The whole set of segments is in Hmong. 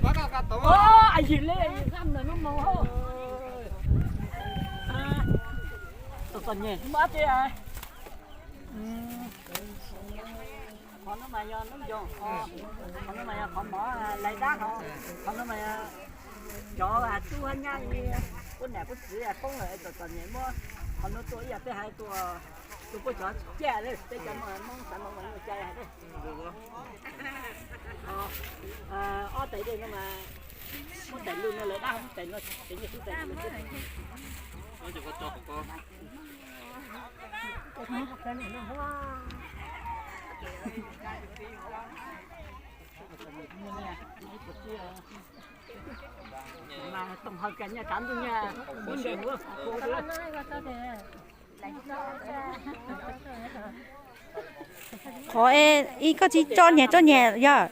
Ua, a yig le, yig qab ntawm lub no. Txom txom nyem mob teb. Qhov no mas yog noob ncoos, qhov no mas yog qhov mov lais dab hov, qhov no mas yog cov tub hab nyab li puab nam puab txiv poob lawm txom txom nyem muab qhov no tua ib yam peb hais tua, tua puab cov caj le peb cov Moob xav Moob mas nyuaj cai hais. Ob tais dej no mas muab tais lug no lawv dab, muab tais no tes nyuaj xwb tais lug. Mas toom hawm kag nyaj tsav ntuj nyaj, muab ntsej muag kuv. Qhov ib koj tsis tso nyem tso nyem yog,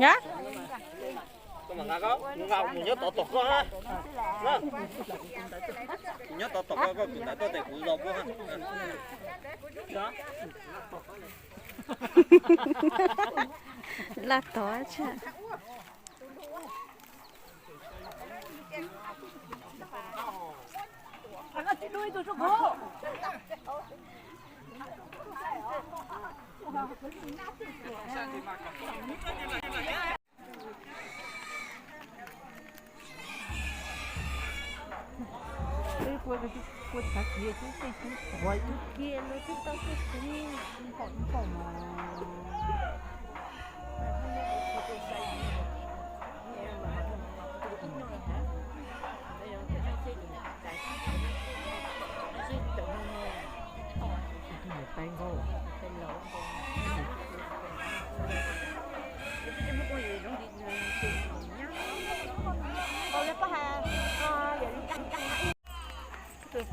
yog. Nyob tod tom koj, nyob tod tom koj, koj kuv ntav tuaj tes kuv zos puab. Laj tod tsa. Wb kuj txhav kiag xwb, tej tub tuav ib kiag lawv twb tau tej tub npaum npaum mas.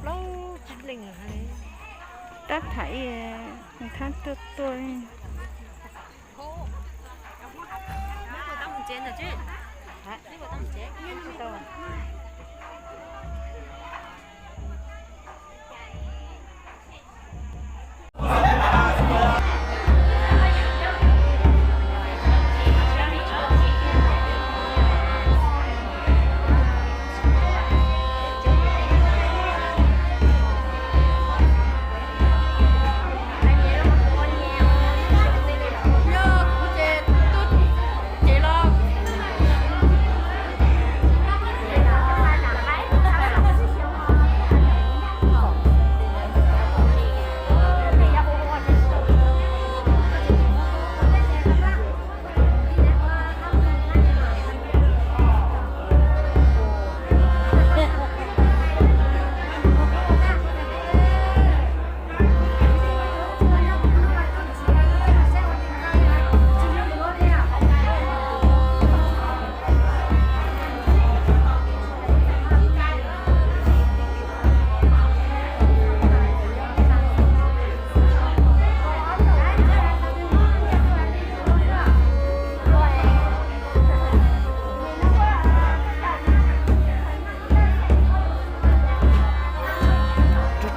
Plaub tsib leeg. Tab tham ib thab tuaj tuaj. Rau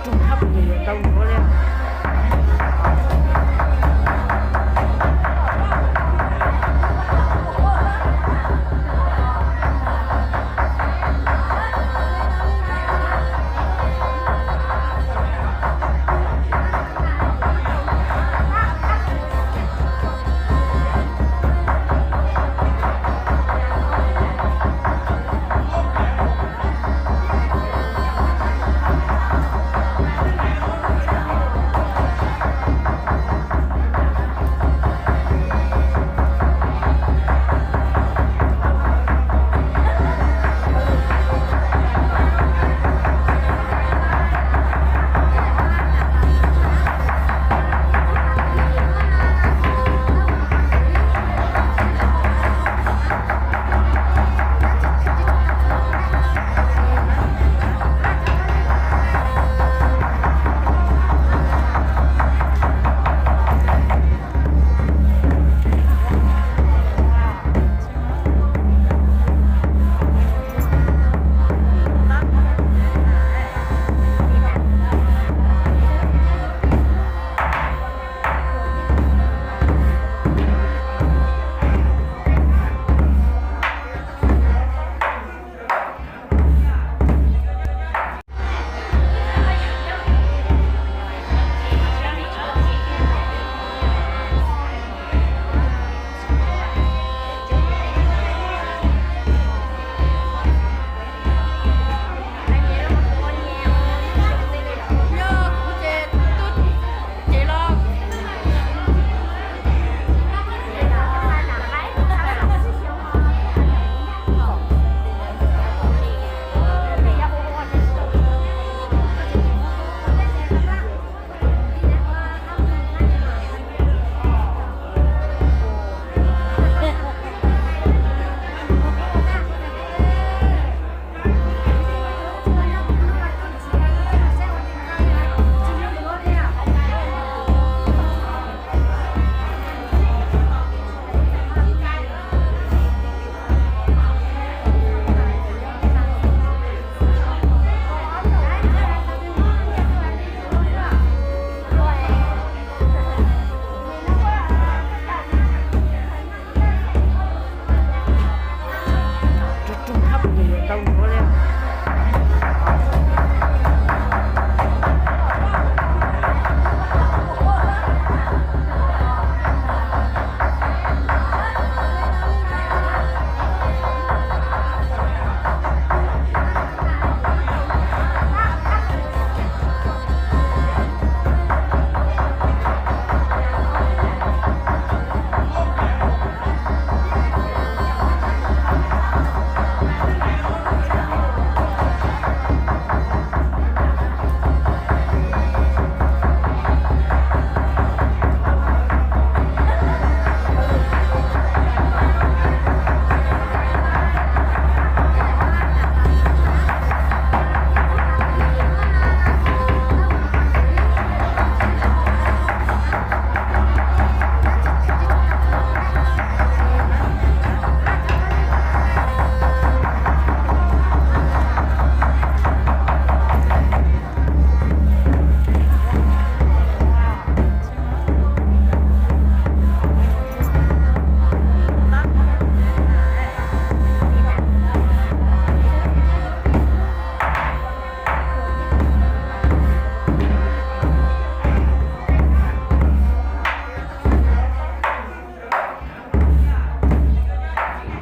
roog hab pes yuav tau